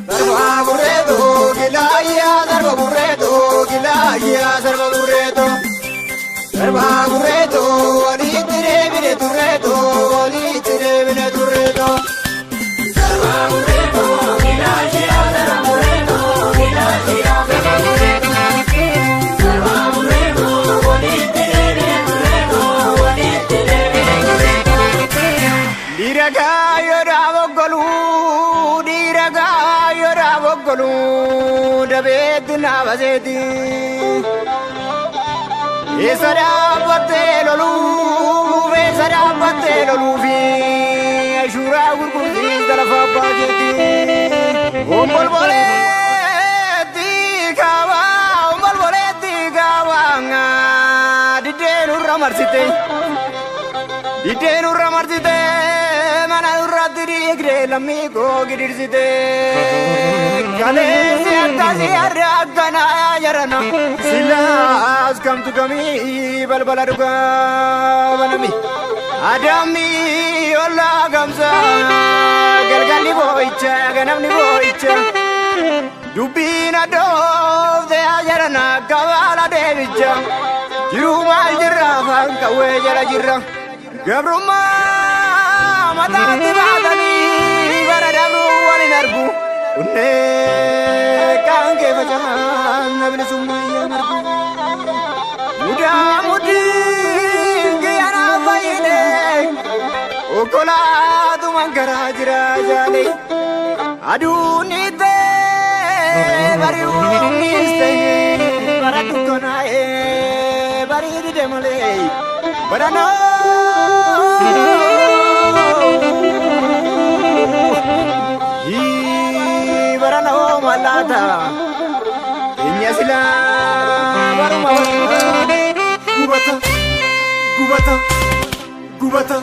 Darba burreeto gilaayya darba burreeto gilaayya darba burreeto darba burreeto walitti deebine turreeto walitti deebine turreeto darba burreeto gilaayya darba burreeto gilaayya darba burreeto darba burreeto walitti deebine turreeto walitti deebine turreeto dhiiragaa yoo dhaabogoluu dhiiragaa yoo dhaabogoluu dabeetti naabaseeti eessa dhaabbattee loluu eessa dhaabbattee loluufi ashuuraa gurgurtiis lafa abbaa keeti ombolboleetti kaabaa ombolboleetti kaabaa diddee nurra marsite diddee nurra marsite mana nurratti dhiigdee lammii koo gidirsite kaleessi akkasii har'a akkanaa jarana silaas kamtu kamii balbala dhugaa banami adammi ollaa gamsa galgalli boo'icha ganamni boo'icha dubbiin adoofte jarana kabaala deebicha jiruu maal jirra afaan qawwee jala jirra gabrummaa mataatti baatanii bara dabruu waliin argu onnee kaan kee faca'aan na bilisummaa iyyaan argu mudaa muddiin kiyyanaa fayyine okkolaatumaan karaa jira jaale aduun dhiittee bari'uunis ta'e bara dukkanaa'ee barii dide malee baranoo baranoo mallaata enya silaa baruma Gubata, gubata, gubata.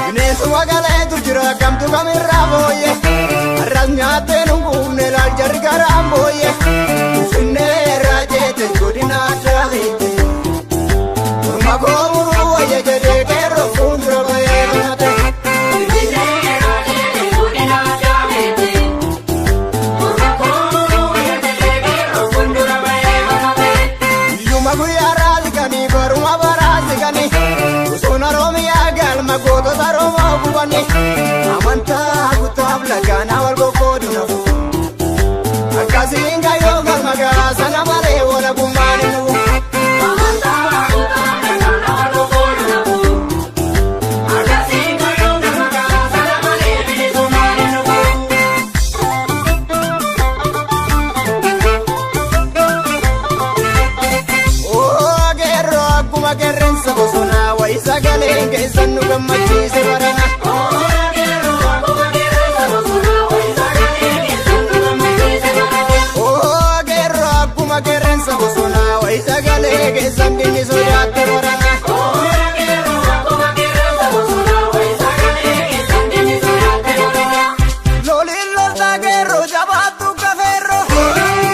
Bineensuma galeetu jira kamtu kamirraa booyye har'as nyaattee nu quufne laal jarri garaan booyye Finfinnee irraa jeete godina addaa hiite morma koo muruu wayya jedhee qeerroo fuuldura bahee kanate. Guyyuma guyyaa raasikanii baruma baraasikanii Bosona Oromiyaa galma gootota Oromoo gubanii amantaa kutaaf lagaanaa wal qoqqoodu nafu akkasiin kayyoo galma gaa sana malee walabummaan hin dhufu. Oo geerroo akkuma qeerransa bosonaa wayi sagaleen keessan nu gammachiise barana. Oo geerroo akkuma qeerransa bosonaa wayi sagalee keessan dinni sodaatte barana. Loliin loltaa geerroo jabaattu kafeerroo.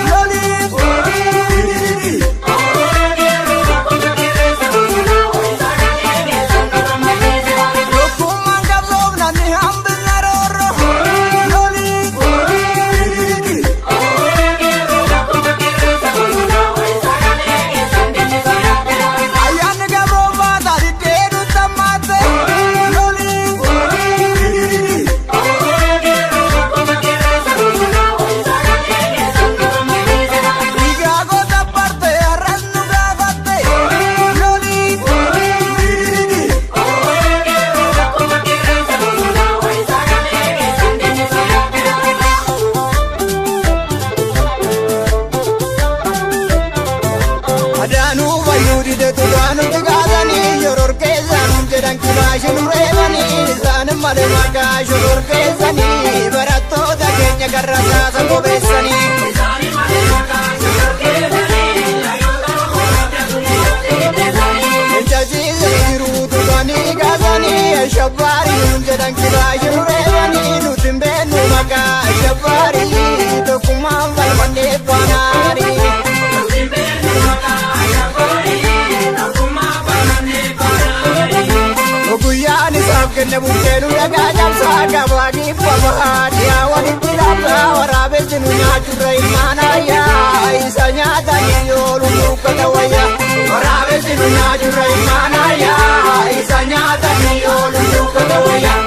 Loliin. Tokkummaan qabsoofna ni hambisna roorroo. Loliin. Ayyaanni gabroomaa taatee duutammaate. Loliin. Dhiigaa goota barte har'as nu gaafatte. Loliin. Adaanuu fayyuu dide tuqaanutti kaasanii shororkeessaan jedhan kilaashii nu reebanii isaan malee maqaa shororkeessanii barattoota keenya. keenya garra saasa bobeessanii. Jajjiirri jiru tufanii gaazanii shabbaarii nuun jedhan kilaashii nu reebanii nuti hin beeknu maqaa shabbaarii tokkummaan falmannee faanaarii. Guyyaan isaaf kenne bukkee nu dhagaa cabsaa gabaa kibba bahaa dhiyaa walitti labsaa waraabessi nu nyaachurra ilmaan ayyaa isa nyaatanii yoolu dukkata wayyaa. Waraabessi nu nyaachurra ilmaan ayyaa isa nyaatanii yoolu dukkata wayyaa.